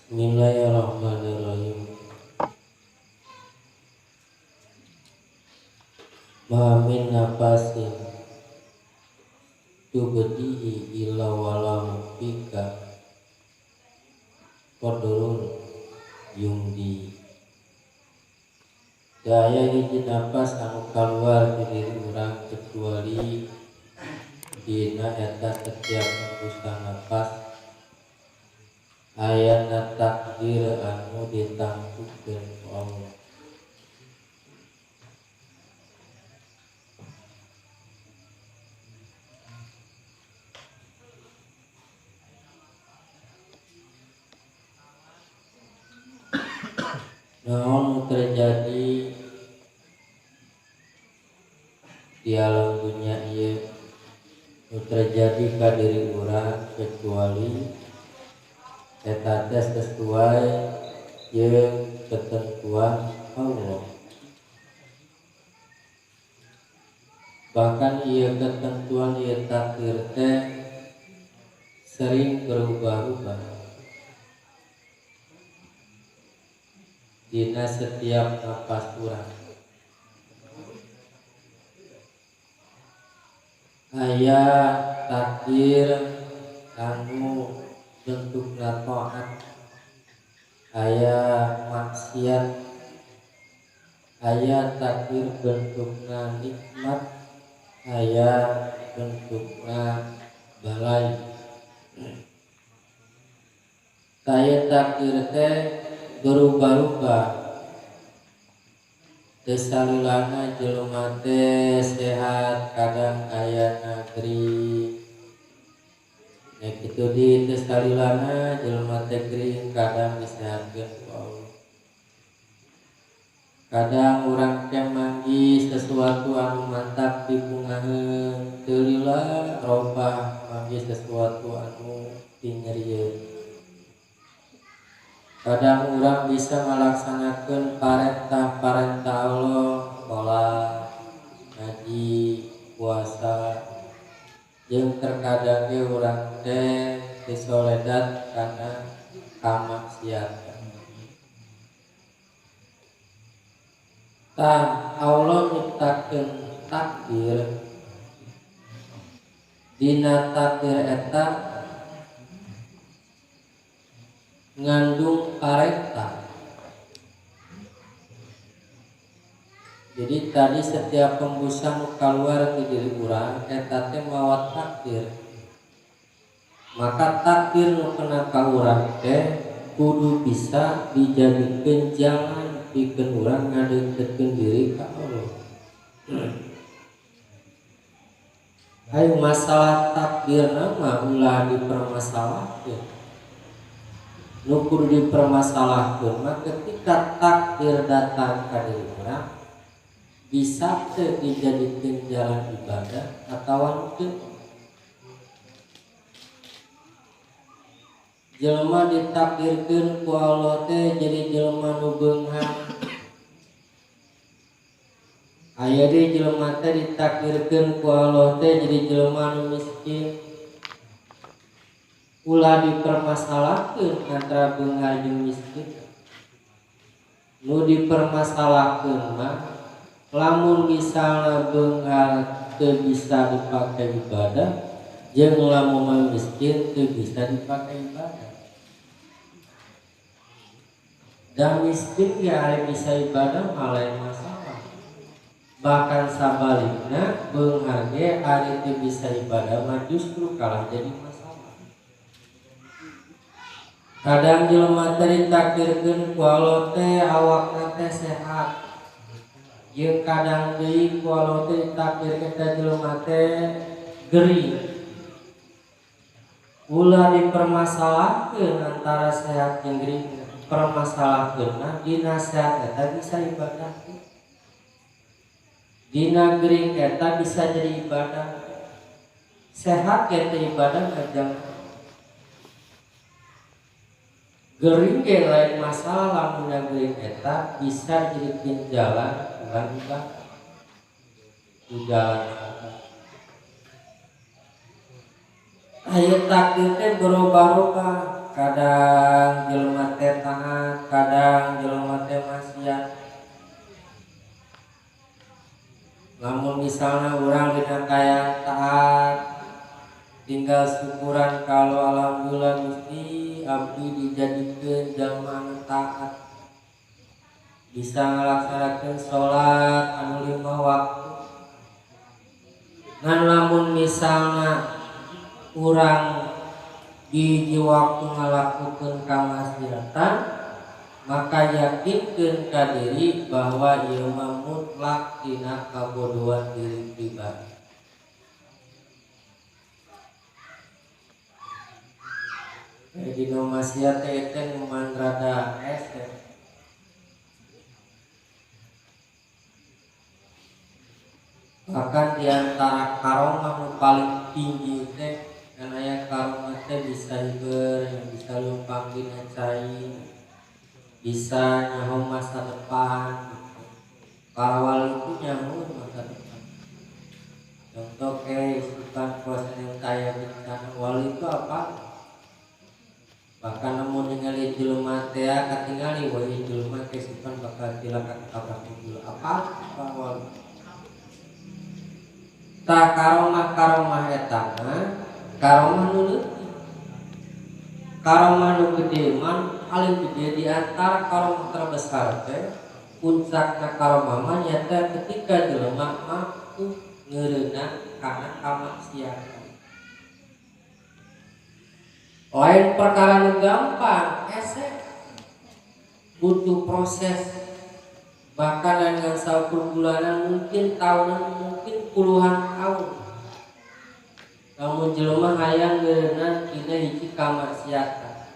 Bismillahirrahmanirrahim. Ma min nafasin tubdihi illa walau fika qadrun yumdi. Daya hiji nafas anu kaluar di diri urang kecuali dina eta setiap hembusan nafas ayana takdir anu ditangtukeun ku Allah. Naon terjadi di alam dunia ieu nu terjadi ka diri urang kecuali eta teh sesuai jeung ketentuan Allah. Bahkan ieu ketentuan ieu takdir teh sering berubah-ubah dina setiap napas urang. Aya takdir anu bentukna taat, aya maksiat, aya takdir bentukna nikmat, aya bentukna balai. Aya takdir teh berubah-ubah. Desalulana jelema teh sehat kadang ayana gering. Nek kitu di desalulana jelema teh gering kadang disehatkeun ku Allah. Kadang urang teh manggih sesuatu anu mantap dibungaheun, teu lila robah manggih sesuatu anu pinyerieun. Kadang urang bisa ngalaksanakeun parentah-parentah Allah, salat, ngaji, puasa. Jeung terkadang ge urang teh disoledat kana kamaksiatan. Tah Allah nyiptakeun takdir. Dina takdir eta ngandung parentah. Jadi tadi setiap hembusan nu kaluar ti diri urang eta teh mawa takdir. Maka takdir nu kena ka urang teh kudu bisa dijadikeun jalan pikeun urang ngadeukeutkeun diri ka Allah. Ayo masalah takdirna mah ulah dipermasalahkeun. Nu kudu dipermasalahkeun mah ketika takdir datang ka diri urang bisa teu dijadikeun jalan ibadah atawa henteu. Jelema ditakdirkeun ku Allah teh jadi jelema nu beunghar. Aya deui jelema teh ditakdirkeun ku Allah teh jadi jelema nu miskin. Ulah dipermasalahkeun antara beunghar jeung miskin. Nu dipermasalahkeun mah lamun misalna beunghar teu bisa dipake ibadah jeung lamun miskin teu bisa dipake ibadah. Dan miskin ge ari bisa ibadah mah lain masalah. Bahkan sabalikna beunghar ge ari teu bisa ibadah mah justru kalah jadi masalah. Kadang jelema teh ditakdirkeun ku Allah teh awakna teh sehat. Jeung kadang deui ku Allah teh ditakdirkeun teh jelema teh gering. Ulah dipermasalahkeun antara sehat jeung gering. Permasalahkeunna dina sehat eta bisa ibadah. Dina gering eta bisa jadi ibadah. Sehat eta ibadah ngajang. Gering ge lain masalah lamun gering eta bisa jadi jalan urang ibadah. Di jalan aya takdir teh berubah-ubah. Kadang jelema teh taat, kadang jelema teh maksiat. Lamun misalnya urang dina kaayaan taat, tinggal syukuran kalau alhamdulillah Gusti abdi dijadikeun jalma anu taat, bisa ngalaksanakeun salat anu 5 waktu. Ngan lamun misalnya urang di waktu ngalakukeun kamaksiatan, maka yakinkeun ka diri bahwa ieu mah mutlak dina kabodohan diri pribadi. Dina maksiat teh teh nu rada hese. Bahkan di antara karomah nu paling tinggi teh kan aya karomah teh bisa hiber, bisa lumpang dina cai, bisa nyaho masa depan gitu. Para wali itu nyaho masa depan. Contoh kayak isukan puasa yang kaya bencana, wali itu apa? Bahkan namun ningali jelema teh katingali wali jelema teh isukan bakal cilaka katabrak mobil. Apa? Apa wali? Tah karomah-karomah eta mah karomah nu leutik. Karomah nu gede mah paling gede di antara karomah terbesar teh puncakna karomah mah nyata ketika jelema mampu ngeureunang kana kamaksiatan. Lain perkara nu gampang, hese butuh proses. Bahkan dengan saukur bulanan, mungkin tahunan, mungkin puluhan tahun. Namun jelema hayang ngeureunang dina hiji kamaksiatan.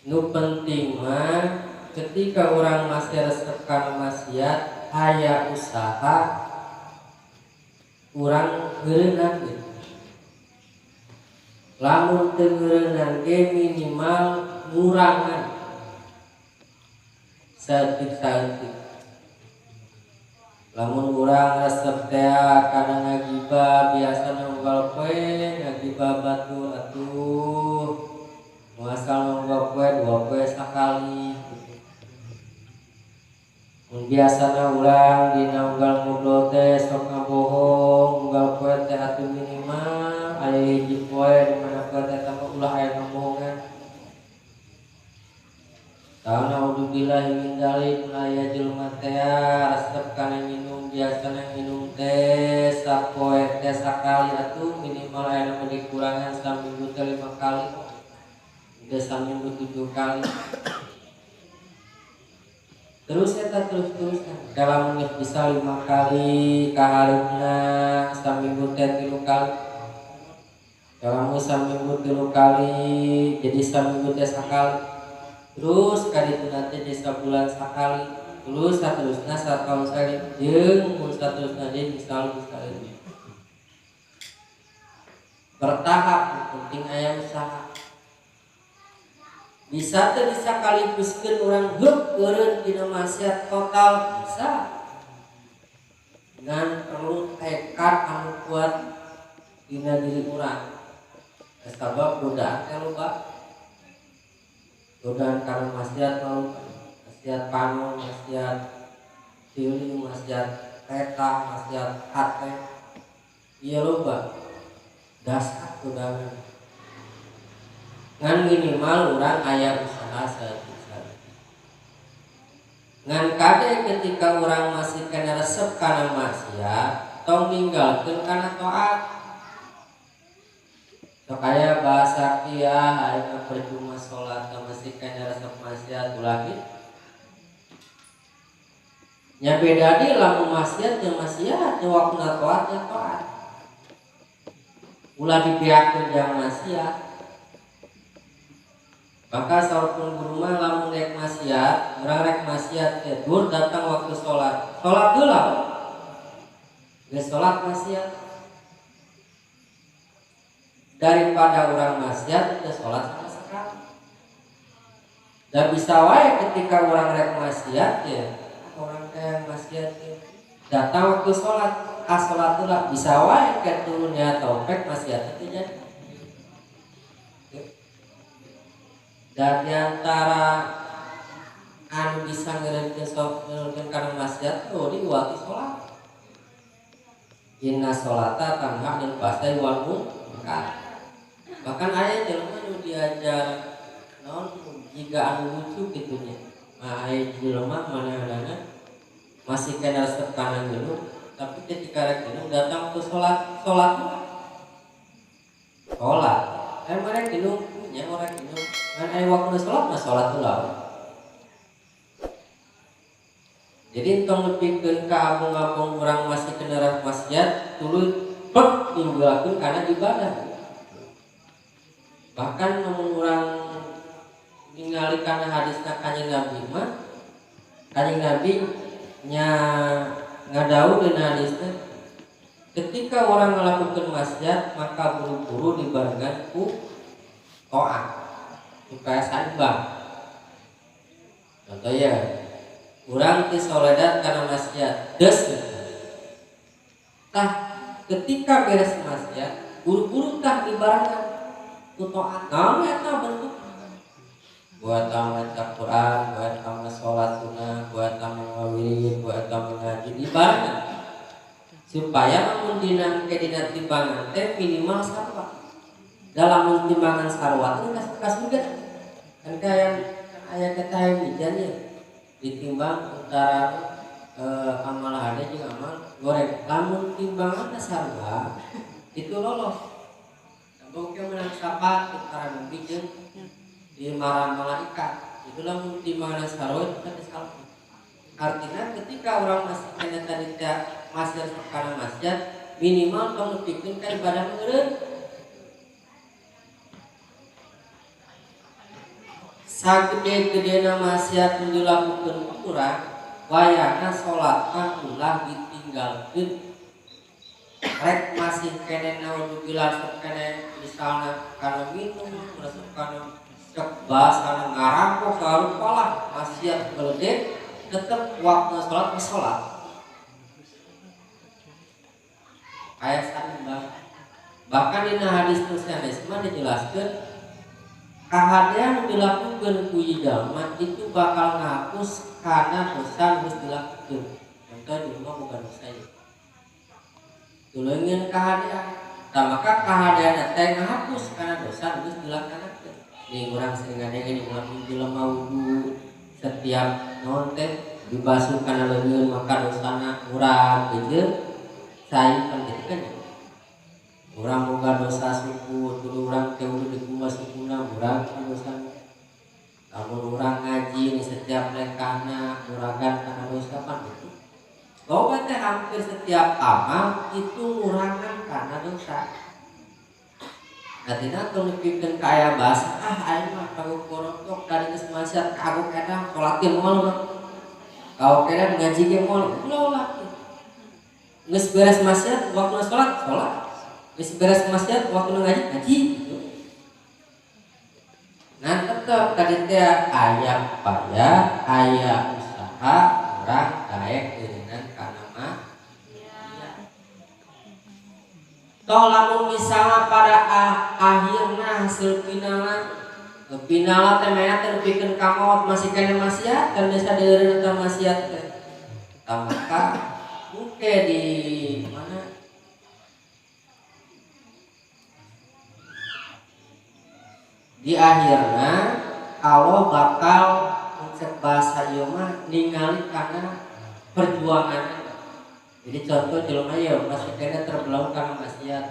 Nu penting mah ketika orang masih resep kana maksiat, aya usaha urang ngeureunang gitu. Lamun teu ngeureunang ge minimal ngurangan saeutik-saeutik. Lamun urang resep teh kana ngagibah, biasana unggal poe ngagibah batur atuh asal unggal poe 2 poe sakali gitu. Mun biasana urang dina unggal ngobrol teh sok ngabohong unggal poe teh atuh minimal aya hiji poe di mana poe teh mah ulah aya ngabohongan. Tahu naudzubillah min dzalik aya jelema teh resep kana minum, biasana minum teh sapoe teh sakali atuh minimal aya nu dikurangan saminggu teh 5 kali, udah saminggu 7 kali. Terus eta terus-terusan dalam geus bisa 5 kali kahareupna saminggu teh 3 kali. Dalam saminggu 3 kali jadi saminggu teh sakali. Terus kali itu nanti di sabulan sakali, terus saterusna satahun sekali, jeung mun saterusna deui misal sekali. Bertahap, penting aya usaha. Bisa teu bisa kaliguskeun urang heup eureun dina maksiat total bisa. Ngan perlu tekad anu kuat dina diri urang. Sabab godaan teh loba. Godaan kana maksiat loba, maksiat panon, maksiat tiling, maksiat peta, maksiat hate. Ieu loba. Dasar godaan. Ngan minimal urang aya usaha saeutik-saeutik. Ngan kade ketika urang masih kena resep kana maksiat, tong ninggalkeun kana taat. Sok aya bahasa kieu, ayeuna percuma salat masih kena resep maksiat ulah kitu. Nya beda deui lamun maksiat jeung maksiat, nya waktuna taat nya taat. Ulah dibeakeun jang maksiat. Maka saurpun guru mah lamun rek maksiat, urang rek maksiat teh dur datang waktu salat. Salat heula. Geus salat maksiat. Daripada urang maksiat teu salat sama sekali. Dan bisa wae ketika urang rek maksiat ya, urang teh maksiat teh datang waktu salat. ka salat heula bisa wae ke turunnya taufik maksiat teh jadi. Dan diantara anu bisa ngeureunkeun sok ngeureunkeun kana maksiat oh diwati salat. Inna sholata tanha anil fahsya'i wal munkar. Bahkan aya jelema nu diajar naon jiga anu lucu kitu nya. Aya jelema manehna masih kena resep kana ngeuneuh, tapi ketika rek ngeuneuh datang ke salat, salat. Salat. Aya mereka ngeuneuh nya urang ngeuneuh. Ngan aya waktu salat mah salat heula. Jadi entong nepikeun ka abong-abong urang masih kena maksiat tuluy pek ninggalkeun kana ibadah. Bahkan lamun urang ningali kana hadisna Kanjeng Nabi mah, Kanjeng Nabi nya ngadawuh dina hadisna, ketika orang melakukan maksiat maka buru-buru dibarengan ku taat supaya saimbang. Contoh ya, urang teh soledat kana maksiat des tah ketika beres maksiat buru-buru tah dibarengan ku taat. Naon eta bentuk? Buat maca Quran, buat sholat sunnah, buat ngawirid, buat ngaji dibarengan supaya lamun dina ke dina timbangan teh minimal sarua. Dalam timbangan sarua teh ka surga. Kan kaya aya kata yang mijannya ditimbang antara amal hade jeung amal goreng. Lamun timbangan sarua itu lolos. Mungkin menang syafaat antara nabi jeung di marah malaikat. Itu lamun timbangan sarua itu kan salah. Artinya ketika orang masih kena tadi masih karena maksiat minimal tong nepikeun ka ibadah meureun. Sagede-gedena maksiat nu dilakukeun ku urang wayahna salat mah ulah ditinggalkeun. Rek masih kene naudzubillah sok kene misalna kana minum resep kana cek bahasa ngarampok sarupa lah maksiat gede tetep waktu salat mah salat. Aya saimbang. Bahkan dina hadis nu sanes mah dijelaskeun kahadean dilakukeun ku jalma itu bakal ngapus kana dosa geus dilakukeun. Contoh di rumah bukan dosa ieu. Tulungeun kahadean, tah maka kahadean teh ngapus kana dosa geus dilaksanakeun. Nih urang sering ngadenge nih lamun jelema wudu setiap naon teh dibasuh kana leungeun maka dosana urang kieu cai kan kitu kan. Urang boga dosa suku, dulu urang teh udah dikumbah sukuna, urang dosa. Lamun urang ngaji nih setiap lekana, urangan kana dosa kan gitu. Loba teh hampir setiap amal itu ngurangan kana dosa. Artinya tong nepikeun ka aya bahasa ah aing mah kagok korontok dari geus maksiat kagok edan salat ge moal mah. Kagok edan ngaji ge moal, ulah ulah. Geus beres maksiat waktu salat, salat. Geus beres maksiat waktu ngaji, ngaji gitu. Nah tetep tadi teh aya upaya, aya usaha urang daek eureunnan kana mah. Toh lamun misalnya pada akhirna hasil finalna, finalna teh mah teh nepikeun ka maot masih kene maksiat kan biasa dieureun eta maksiat teh. Tah maka mungkin di mana di akhirna Allah bakal cek bahasa ieu mah ningali kana perjuangan. Jadi contoh jelema ieu masih kena terbelenggu kana maksiat.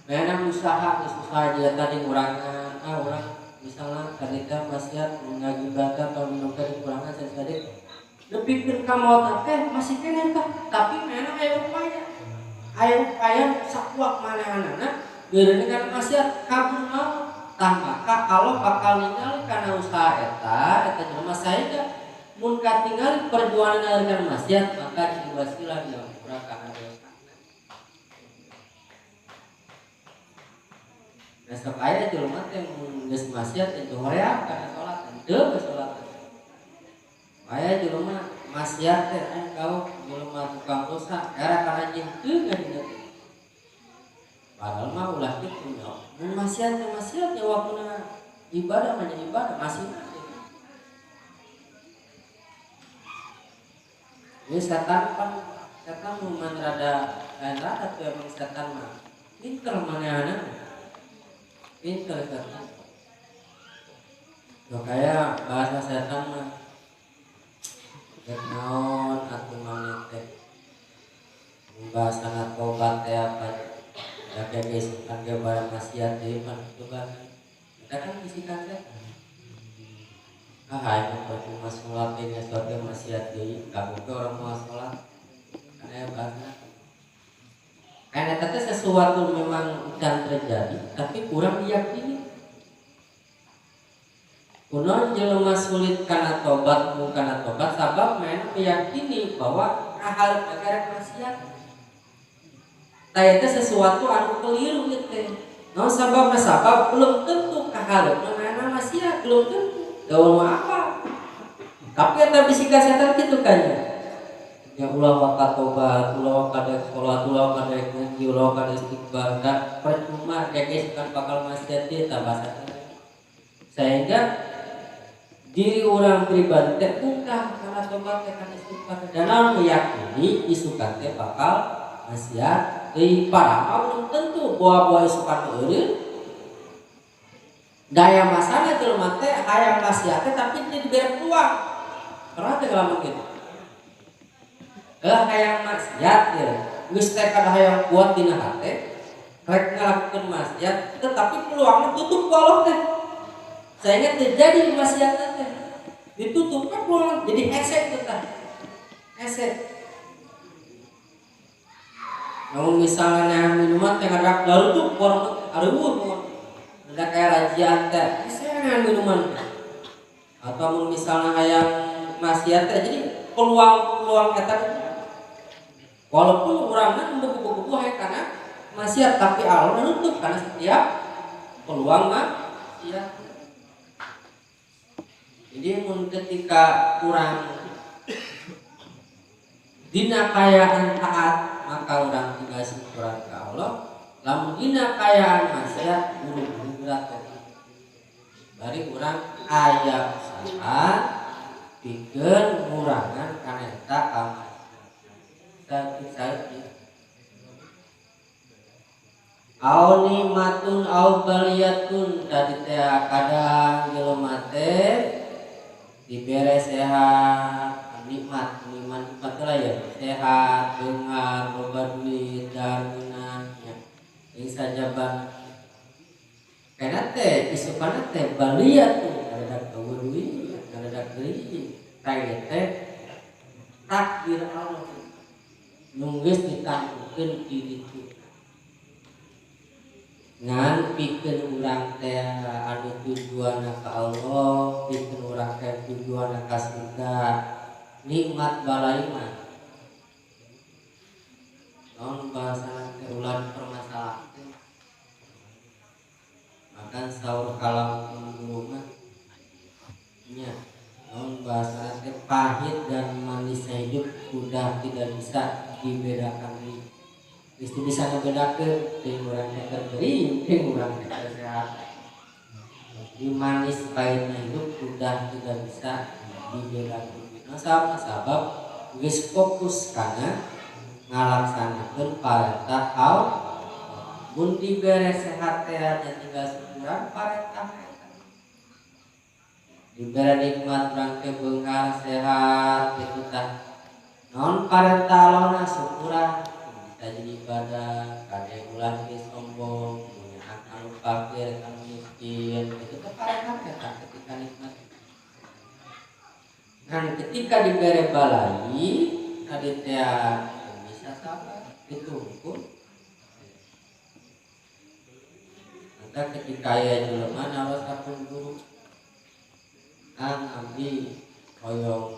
Mana usaha geus usaha jeung tadi ngurangan, ah urang misalnya tadi teh maksiat ngagibatan atau minum teh dikurangan saeutik. Nepikeun ka maot teh masih kena tah, tapi mana aya upaya. Aya upaya sakuat manehanana geureun kana maksiat kabur maot. Tah maka Allah bakal ningali kana usaha eta, eta jelema saeja mun katingali perjuangan kana maksiat maka jadi wasilah diampura kana dosa. Nah sok aya jelema teh mun geus maksiat teh hoream kana salat, henteu ke salat. Aya jelema Maksiat teh aya kau jelema tukang dosa era kana jeung teu dina teh. Padahal mah ulah kitu nya. Mun maksiat teh maksiat nya waktuna ibadah mah ibadah masih. Ini setan kan setan mun rada lain rada tuh emang setan mah pinter manehna. Pinter setan. Loh kayak bahasa setan mah rek naon atuh maneh teh. Bahasana tobat teh apa? Ya kayak geus kan ge barang maksiat deui mah coba. Kita kan bisikan setan. Ah aing percuma salat teh geus teh maksiat deui, kaboga orang mau salat. Kan aya bahasana. Karena eta teh sesuatu memang can terjadi tapi kurang diyakini. Kunaon jelema sulit kana tobat mun kana tobat sabab main meyakini bahwa hal perkara maksiat. Tah eta sesuatu anu keliru ieu teh. Naon sababna? Sabab belum tentu kahareupna maena maksiat, belum tentu. Gaul mah apa? Tapi eta bisikan setan kitu kan ya. Ya ulah waka tobat, ulah waka dek salat, ulah waka dek ngaji, ulah waka dek istighfar, da percuma kayak kan bakal maksiat ieu tah bahasa. Sehingga diri orang pribadi teh ungkah karena tobat teh kana istighfar dan naon meyakini isukan teh bakal maksiat deui padahal belum tentu buah-buah isukan eureun. Daya masana jelema teh hayang maksiat teh tapi teu dibere peluang. Pernah teh ngalaman kitu? Hayang maksiat ya, geus teh kada hayang kuat dina hate, rek ngalakukeun maksiat tetapi peluangnya tutup ku Allah teh. Sehingga terjadi maksiat teh. Ditutup kan peluang jadi hese teh tah. Hese. Namun misalnya minuman teh ngadak darutup warung areueuh ada kayak rajian teh, hese minuman. Atau misalnya hayang maksiat teh jadi peluang-peluang eta walaupun orangnya membuku-buku hayang kana maksiat tapi Allah nutup karena setiap peluang maksiat. Jadi mun ketika kurang dina kayaan taat maka urang tinggal syukuran ka Allah. Lamun dina kayaan maksiat buru-buru berat bari urang aya usaha pikeun ngurangan kana eta kamaksiatan. Saeutik. Au nikmatun au baliyatun tadi teh kadang jelema teh dibere sehat nikmat nikmat nikmat lah ya sehat beunghar loba duit darmina nya geus sajaban kana teh isukana teh baliyatun kada eueuh duit kada geuring tah teh takdir Allah nu geus ditangtukeun di ditu ngan pikeun urang teh anu tujuanna ka Allah, pikeun urang teh tujuanna ka surga, nikmat balai mah. Naon bahasana teh ulah dipermasalahkeun. Makan sahur kalam guru mah nya naon bahasana teh pahit dan manisnya hidup sudah tidak bisa dibedakan deui. Geus teu bisa ngebedakeun teuing urang teh gering, teuing urang teh sehat. Di manis pahitnya hidup sudah tidak bisa dibedakeun. Nah, sabab geus fokus kana ngalaksanakeun parentah Allah. Mun dibere sehat teh nya tinggal syukuran parentah eta. Dibere nikmat urang teh beunghar sehat kitu tah. Naon parentah Allah syukuran bisa jadi ibadah, kade ulah jadi sombong, punya anu fakir, anu miskin, itu teh parentah eta ketika nikmat. Kan ketika dibere balai, kade teh bisa sabar, ditumpuk. Maka ketika aya jelema naros ka guru, Kang abdi hoyong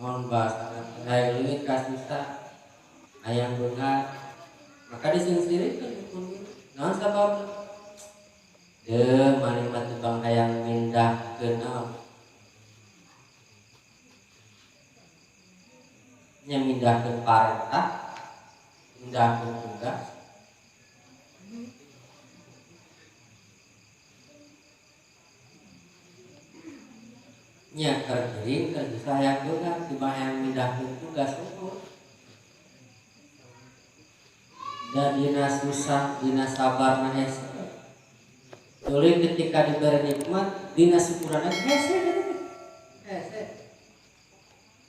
mohon bahasa hayang leungit ka susah hayang beunghar maka disingsireun ku guru naon sababna deung maneh mah teu hayang mindahkeun naon Nya mindahkeun parentah, mindahkeun tugas. Nya keur gering keur susah hayang beunghar tiba hayang mindahkeun tugas unggul. Da dina susah dina sabarna hese. Tuluy ketika diberi nikmat dina syukurana hese gitu teh. Hese.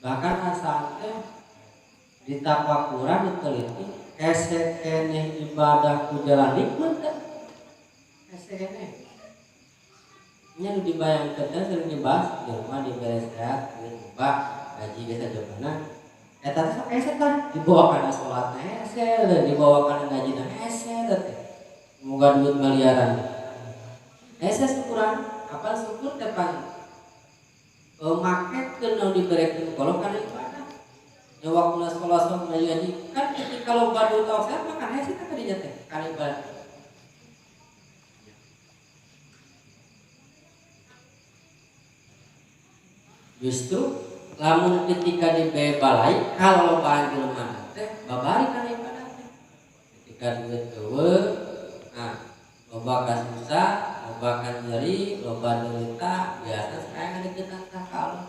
Bahkan asal teh ditapakuran diteliti hese keneh ibadah ku jalan nikmat teh. Hese keneh. Nya nu dibayangkeun teh sering dibahas jelema dibere sehat, diubah gaji geus sajabana. Eta teh sok hese tah dibawa kana salatna hese, dibawa kana ngajina hese teh. Moga duit miliaran. Hese syukuran, apa syukur teh pan makekeun nu diberekeun kolot kana ibadah. Nya waktuna salat sok ngaji kan ketika loba duit tau sehat mah kan hese teh kadinya teh kana ibadah. Justru lamun ketika dibere balai kalau lobaan jelema teh babari kana ibadah teh. Ketika duit eueuh, nah loba kasusah, loba nyeri, loba derita, biasa sekarang ngadeukeutan ka Allah.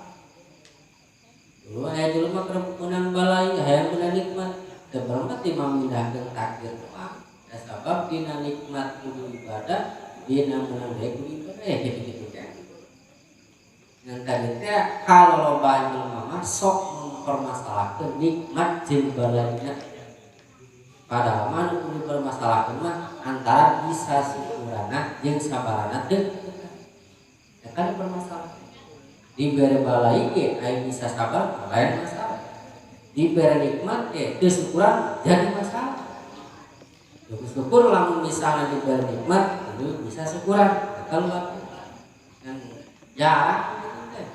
Dulu aya jelema keur meunang balai, hayang meunang nikmat, teu berempat ti mamindahkeun takdir doang. Da sabab dina nikmat kudu ibadah, dina meunang deui kudu ibadah, ya gitu-gitu kan. Ngan tadi teh kalau loba jelema mah sok mempermasalahkeun nikmat jeung balaina. Padahal mah nu kudu dipermasalahkeun mah antara bisa syukurana jeung sabarana teu. Eta dipermasalahkeun. Dibere balai ge aya bisa sabar lain masalah. Dibere nikmat ge teu syukuran jadi masalah. Syukur lamun misalnya dibere nikmat kudu bisa syukuran. Eta luar biasa. Ngan jarang gitu teh.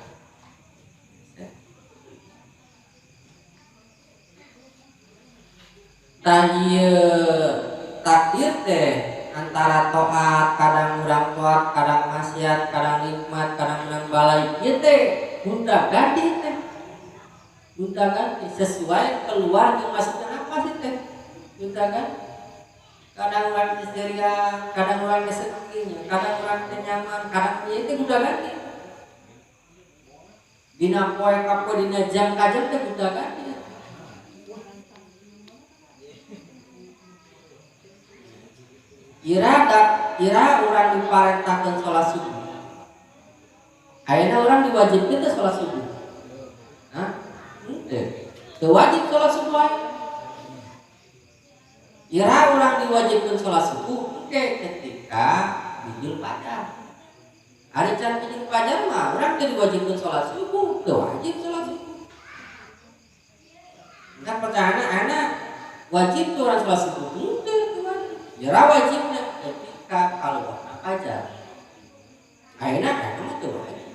Tah ieu takdir teh antara taat kadang urang taat kadang maksiat kadang nikmat kadang menang balai ieu teh gonta ganti teh gonta ganti sesuai keluar jeung masukna apa sih teh gonta ganti kadang urang histeria kadang urang sedih kadang urang teh nyaman kadang ieu teh gonta ganti dina poe ka poe dina jam ka jam teh gonta ganti. Ira urang diparentahkeun salat subuh. Ayeuna urang diwajibkeun teh salat subuh. Hah? Henteu. Teu wajib salat subuh ayeuna. Ira urang diwajibkeun salat subuh engke ketika bijil fajar. Ari can bijil fajar mah urang teu diwajibkeun salat subuh, teu wajib salat subuh. Engke pertanyaanna ayeuna wajib teu urang salat subuh? Henteu. Ira wajibnya ketika keluar fajar. Ayeuna kan mah teu wajib.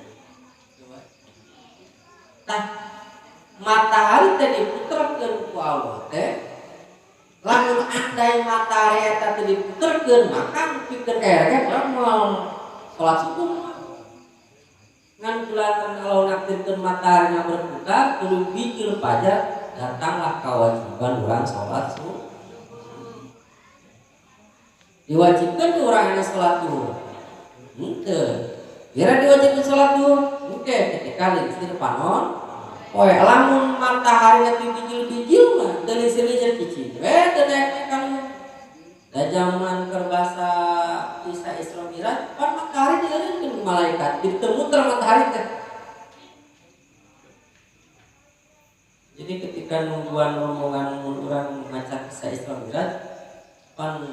Tah matahari teh diputerkeun ku Allah teh lamun andai matahari eta teh diputerkeun maka pikeun erek urang moal salat subuh. Ngan kulantaran Allah naktirkeun mataharina berputar kudu bijil fajar datanglah kewajiban urang salat subuh. Diwajibkan tuh orang yang sholat duhur. Henteu. Kira diwajibkan sholat duhur? Henteu ketika lingsir panon. Poe lamun matahari teh bijil-bijil mah teu lingsir-lingsir cicing we teu naek-naek ka luhur. Da zaman keur basa Isa Isra Mi'raj pan matahari dieureunkeun ku malaikat, ditemu muter matahari teh. Jadi ketika nungguan rombongan mun urang maca Kisah Isra Mi'raj pan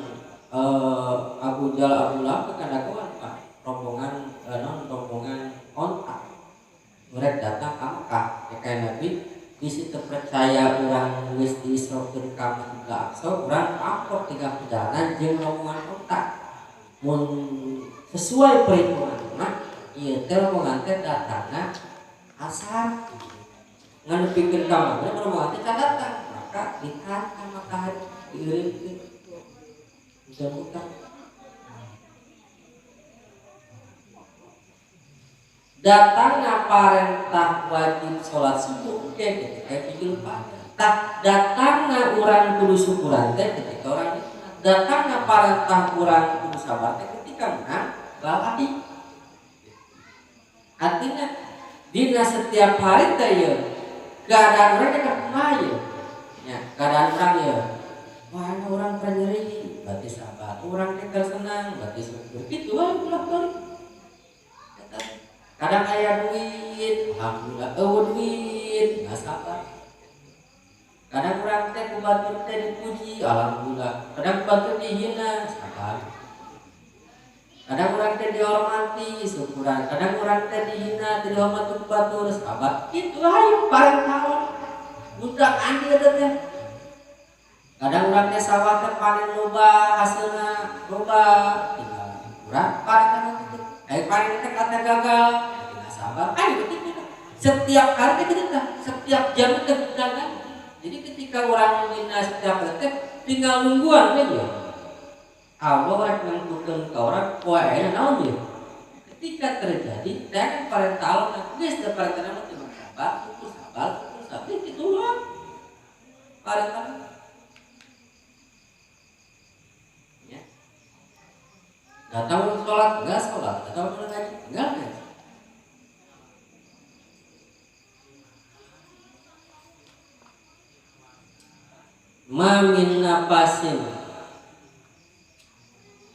Abu Jahal Abu Lahab kan dagoan Pak rombongan non rombongan onta mereka datang ke Mekah ya kayak Nabi di situ percaya orang wis diisrokeun ka Masjidil Aqsa urang amprok tiga perjalanan jeung rombongan onta mun sesuai perhitungan mah ieu teh rombongan teh datangna asar ngan nepikeun ka maghrib rombongan teh can datang maka ditahan ka matahari dieureunkeun bisa mutar. Datangnya parentah wajib sholat subuh oke ketika bijil fajar. Tah datangna urang kudu syukuran teh ketika orang nikmat, datangna parentah urang kudu sabar teh ketika menang balai. Artinya dina setiap hari teh ieu keadaan urang teh kumaha ieu? Nya, keadaan urang ieu. Wah, urang teh nyeri, berarti sabar. Urang teh senang, berarti syukur. Kitu wae bolak-balik. Kadang aya duit, alhamdulillah eueuh duit, nggak sabar. Kadang urang teh ku batur teh dipuji, alhamdulillah. Kadang ku batur dihina, sabar. Kadang urang teh dihormati, syukuran. Kadang urang teh dihina, teu dihormati ku batur, sabar. Kitu hayu parentah. Budak andi eta teh. Kadang urang teh sawah teh panen loba, hasilna loba, tinggal urang parentah teh. Aya panen teh kata gagal, tinggal sabar. Ayo kitu. Setiap hari teh kitu tah, setiap jam teh undangan. Jadi ketika orang dina setiap hari teh tinggal nungguan we ya. Allah rek nangtukeun ka urang poe ayeuna naon ieu. Ketika terjadi teh kan parentah Allah geus teh parentah mah cuma sabar, syukur, sabar, syukur, sabar kitu doang. Parentah. Ya. Datang sholat, enggak sholat, datang ngaji, enggak ngaji. Ma min nafasin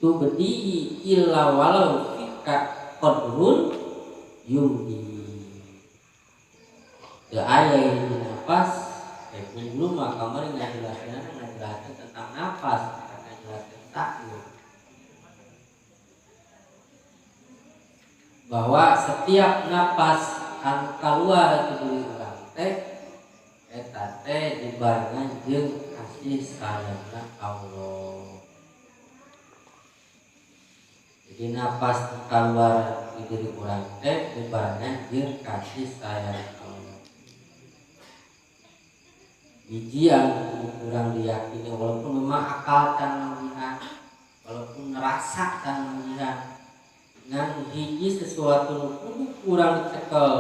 tubdihi illa walau fika qadrun yumdi. Teu aya hiji nafas, dulu mah kamari ngajelaskeun tentang nafas, ngajelaskeun takdir. Bahwa setiap nafas anu kaluar ti diri urang teh eta teh dibarengan jeung kasih sayangna Allah. Jadi nafas keluar di diri urang teh dibarengan jeung kasih sayang Allah. Hiji anu kurang diyakini walaupun memang akal can manggihan, walaupun rasa can manggihan, ngan hiji sesuatu nu kudu kurang dicekel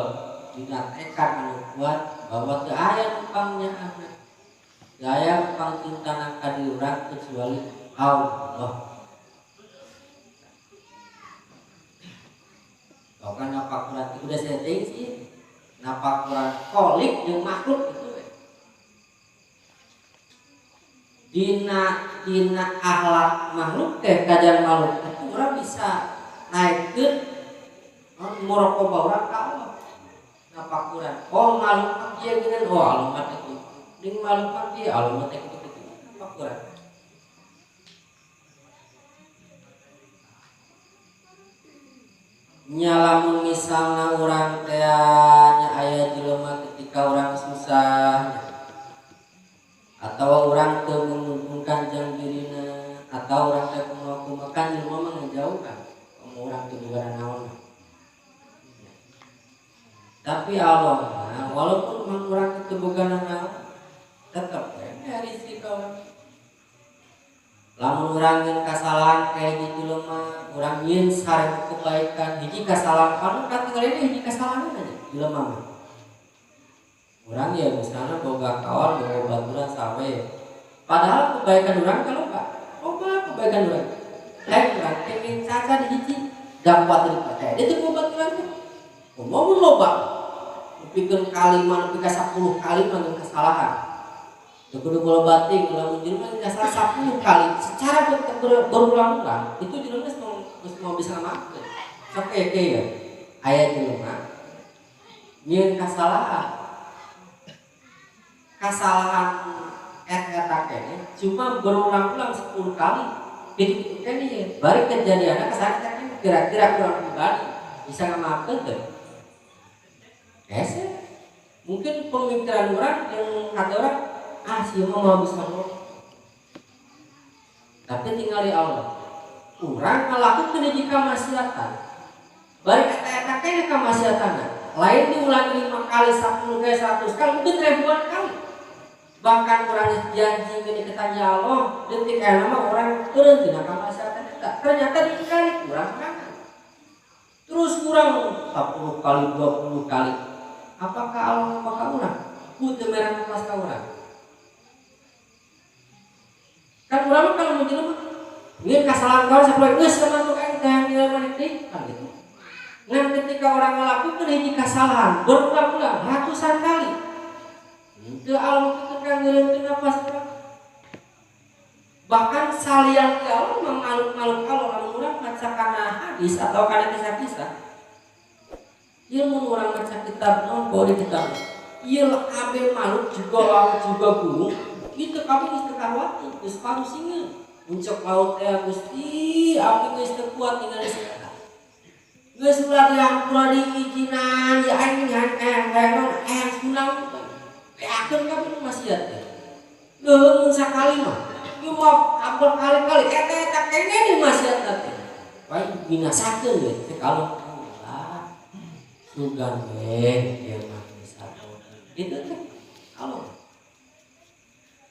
dina tekad anu kuat bahwa teu aya nu pangnyaahna, teu aya nu pangcintana ka diri urang kecuali Allah. Bahkan nafakuran itu udah saya teuing sih, nafakuran kolik jeung makhluk itu we. Dina akhlak makhluk teh kajian makhluk itu urang bisa naikkeun muraqabah urang ka Allah. Nafakuran oh makhluk mah kieu geunan, oh Allah mah kitu. Jeung makhluk mah kieu, Allah mah teh kitu kitu. Nafakuran. Nya lamun misalna urang teh nya aya jelema ketika urang susah atau urang teu menguntungkan jang dirina atau urang teh kumaha-kumaha kan jelema mah ngejauhkan komo urang teu boga naon. Tapi Allah mah walaupun mah urang teu boga naon tetep we rezeki ka urang. Lamun urang nyeun kasalahan kayak gitu jelema, urang nyeun sareng kebaikan, hiji kasalahan anu katinggalina hiji kasalahan aja jelema mah. Urang ya misalnya boga kawan, boga baturan sawe. Padahal kebaikan urang teh loba. Loba kebaikan urang. Lain urang teh mincaca di hiji dakwah teh dipercaya. Dia teh boga baturan teh. Ngomong loba. Nepikeun kali mah nepi ka 10 kali mah kesalahan. Teu kudu loba teuing lamun jelema salah 10 kali secara berulang-ulang itu jelema geus mau bisa ngamaafkeun. Sok eke ya. Aya jelema nyieun kasalahan. Kasalahan eta kene cuma berulang-ulang 10 kali. Gitu-gitu kene ya. Bari kejadianna kasalahan eta kene kira-kira kurang pribadi bisa ngamaafkeun teu? Hese. Mungkin pemikiran orang yang kata orang ah si mah mau bisa ngomong. Tapi tinggal di Allah. Urang ngalakukeun hiji kamaksiatan. Bari eta-eta kene kamaksiatanna. Lain diulangi 5 kali, 10 kali, 100 kali, mungkin ribuan kali. Bahkan urang janji geuning ketanya Allah, detik aya mah urang turun tina kamaksiatan eta. Ternyata dikali kurang kangen. Terus kurang 10 kali, 20 kali. Apakah Allah maka urang? Ku teu merang pas ka urang. Kan urang mah kalau mau jelema ngeun kasalahan kawan sapoe geus samantuk aing teh jelema deui kan gitu. Ngan ketika orang ngelakukeun hiji kasalahan berulang-ulang ratusan kali. Teu Allah teu ngeureunkeun napas urang. Bahkan salian ti Allah mah makhluk-makhluk Allah lamun urang maca kana hadis atau kana kisah-kisah. Ieu mun urang maca kitab naon bawa di kitab. Ieu kabeh makhluk juga laut juga gunung kitu kabeh geus teu karuateun geus parusingeun. Muncak laut teh Gusti abdi geus teu kuat ningali sia. Geus ulah dihampura diizinan ya aing hayang hayang sunang. Beakeun kabeh nu maksiat teh. Leuheung mun sakali mah ieu mah berkali-kali eta eta kene di maksiat teh. Wae binasakeun we teh kalau lah sugan we ieu mah bisa. Itu teh kalau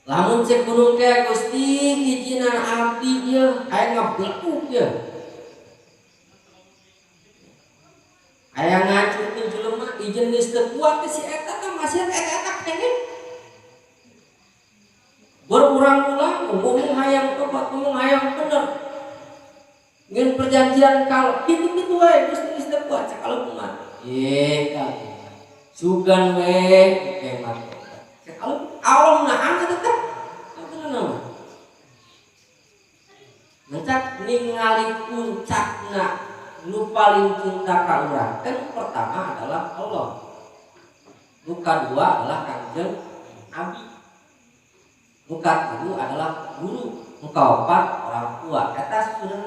lamun cek gunung teh Gusti izinan abdi ieu aya ngeblekuk ieu. Aya ngacurkeun jelema izin geus teu kuat teh si eta teh maksiat eta eta kene. Berulang-ulang ngomong hayang tobat, ngomong hayang bener. Ngeun perjanjian kalau kitu-kitu wae Gusti geus teu kuat cek kalau kumaha. Ye ka. Sugan we kemat. Cek kalau Allah nahan eta teh. Atuh naon? Mencak ningali puncakna nu paling cinta ka urang. Kan pertama adalah Allah. Nu kadua adalah Kangjeng Nabi. Nu katilu adalah guru, nu kaopat orang tua. Eta susunan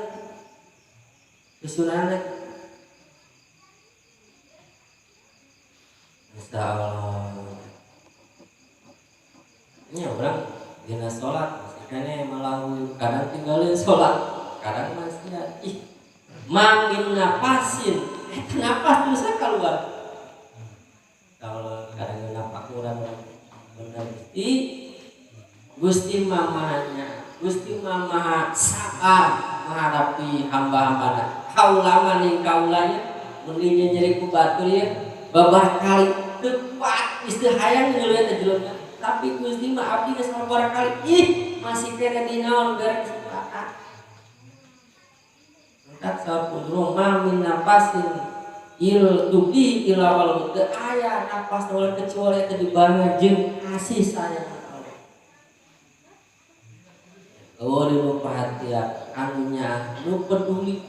susunan. Masya Allah. Ini orang dina sholat masih kene malah kadang tinggalin sholat, kadang masih ih mangin napasin, eta napas terus keluar. Kalau kadang napak urang bener Gusti, Gusti mamahnya, Gusti mamaha sabar menghadapi hamba-hambana. Kaula maning kaulanya mending nyeri ku batur ya babar kali teu kuat geus teu hayang ngeuleut teh jelema. Tapi Gusti mah abdi geus sabar kali ih masih kene dinaon bere kesempatan. Entak sapun mah min napasin il tubi ila wal teu aya napas oleh kecuali teu dibarengan jeung kasih sayang Allah. Oh, nu perhatian anunya nu peduli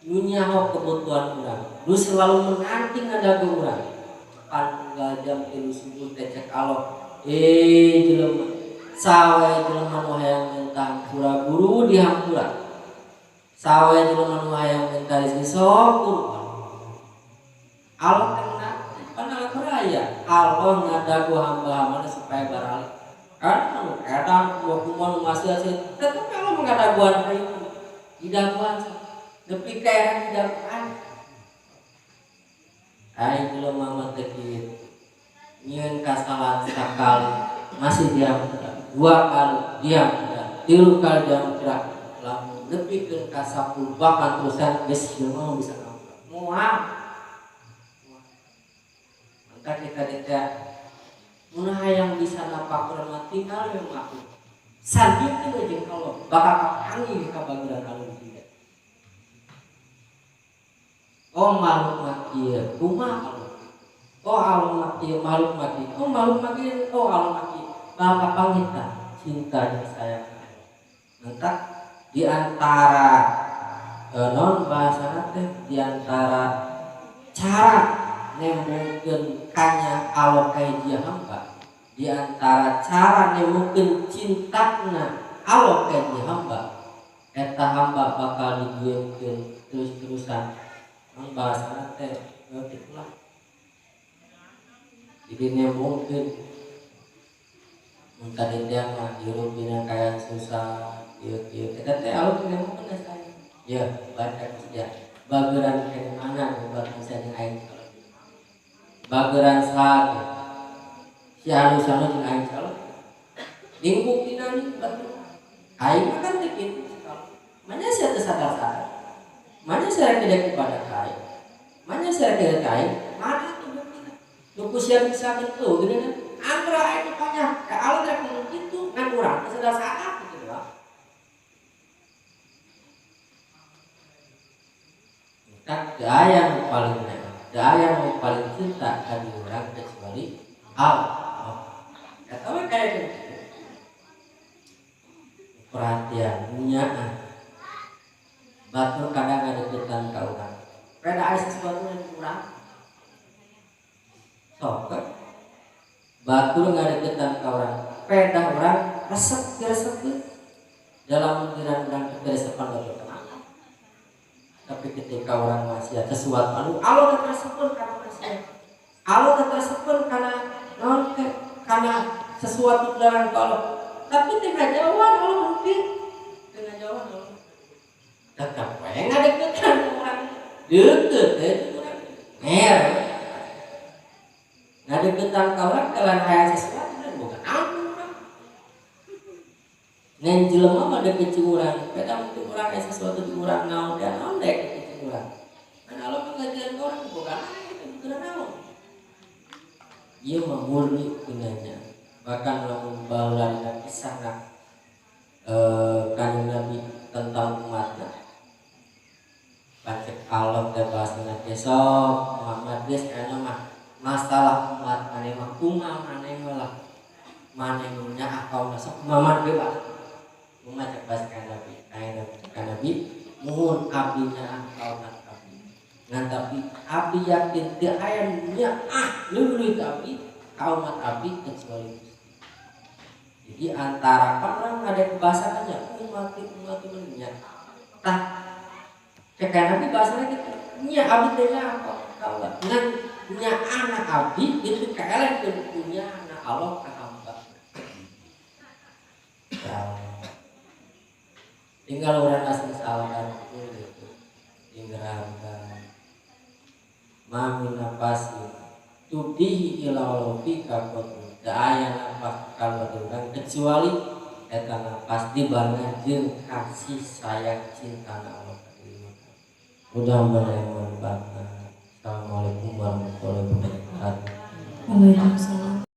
nu nyaho kebutuhan urang nu selalu menanti ngadago urang pan jam 3 subuh teh cek Allah jelema sawe jelema nu hayang minta hampura guru dihampura sawe jelema nu hayang minta rezeki sok guru Allah teh pan Allah Allah ngadago hamba-hambana supaya baralik kan kadang mau masih hasil tetap kalau mengadaguan kayu didaguan nepi ka didaguan aing jelema mah teh kieu nyieun kasalahan sakali masih diampura dua kali diampura tilu kali diampura lamun nepikeun ka 10 bahkan terusan geus jelema bisa ngampura moal maka kita diteh mun hayang bisa napak urang tinggal we makhluk sandingkeun jeung Allah bakal kapanggih ka bageran alus juga. Oh makhluk mah kieu kumaha Allah oh Allah mah kieu makhluk mah kieu oh makhluk mah kieu oh Allah mah kieu bakal kapanggih tah cinta jeung sayang mantap di antara non bahasana teh di antara cara nemongkeun kanya Allah ka hiji hamba di antara cara nemongkeun cintana Allah ka hiji hamba eta hamba bakal digieunkeun terus-terusan mang bahasana teh kitu lah jadi nemongkeun mun tadi teh mah hirup dina kaayaan susah kieu-kieu eta teh Allah teh nemongkeun saya ya baca ya bageran ke mana buat saya jeung aing bageran saha si anu-anu jeung aing calon jeung buktina nih batu aing mah kan teu kitu mana sia teu sadar-sadar mana sia rek kepada ka aing mana sia rek ka aing mana tuh buktina nu ku sia bisa kitu geuningan anggra aing panyah ka Allah rek ngomong kitu ngan urang teu sadar-sadar kitu doang. Teu aya nu paling teu aya nu paling cinta ka urang kecuali Allah. Eta we kaya gitu. Perhatian nyaah. Batur kadang ngadeukeutan ka urang. Rada aya sesuatu yang kurang. Sok batur ngadeukeutan ka urang. Pedah urang resep diresepkeun. Dalam pikiran urang keresepan batur kenapa? Tapi ketika orang maksiat sesuatu anu Allah teh resepkeun kana maksiat. Allah teh resepkeun kana naon teh, kana sesuatu dilarang ku Allah. Tapi teu ngajauhan Allah mungkin. Teu ngajauhan Allah. Tetep we ngadeukeutan urang. Deukeut teh urang. Mer. Ngadeukeutan ka urang kalan aya sesuatu dan bukan ampun urang. Ngan jelema mah deukeut jeung urang. Beda mungkin urang aya sesuatu di urang naon dan naon dek deukeut jeung urang. Kan Allah mah ngajaran ka urang bukan aya gitu bukan naon. Ieu mah murni gunanya. Bahkan lamun baheula dina kisahna kanjeng Nabi tentang umatna. Pacek Allah teh bahasana teh sok Muhammad geus kana mah masalah umat maneh mah kumaha maneh lah. Maneh nu nyaah kaum sok Muhammad bebas. Kumaha cek bahasa kanjeng Nabi? Kanjeng Nabi muhun abdi nyaah kaum abdi. Ngan tapi abdi yakin teu aya nu nyaah leuwih ti abdi ka umat abdi kecuali Gusti. Jadi antara kan orang ada kebahasannya umat umat nya. Tah cek Nabi bahasanya gitu. Nya abdi teh nyaah kaula. Ngan nya anak abdi itu kaelehkeun punya anak Allah ka hamba. Ya. Tinggal orang asing salah gitu. Tinggal ma min nafasin tubdihi ila fika qatru. Teu aya nafas kalau urang kecuali eta nafas dibarengan jeung kasih sayang cinta Allah. Mudah-mudahan yang manfaat. Assalamualaikum warahmatullahi wabarakatuh. Waalaikumsalam.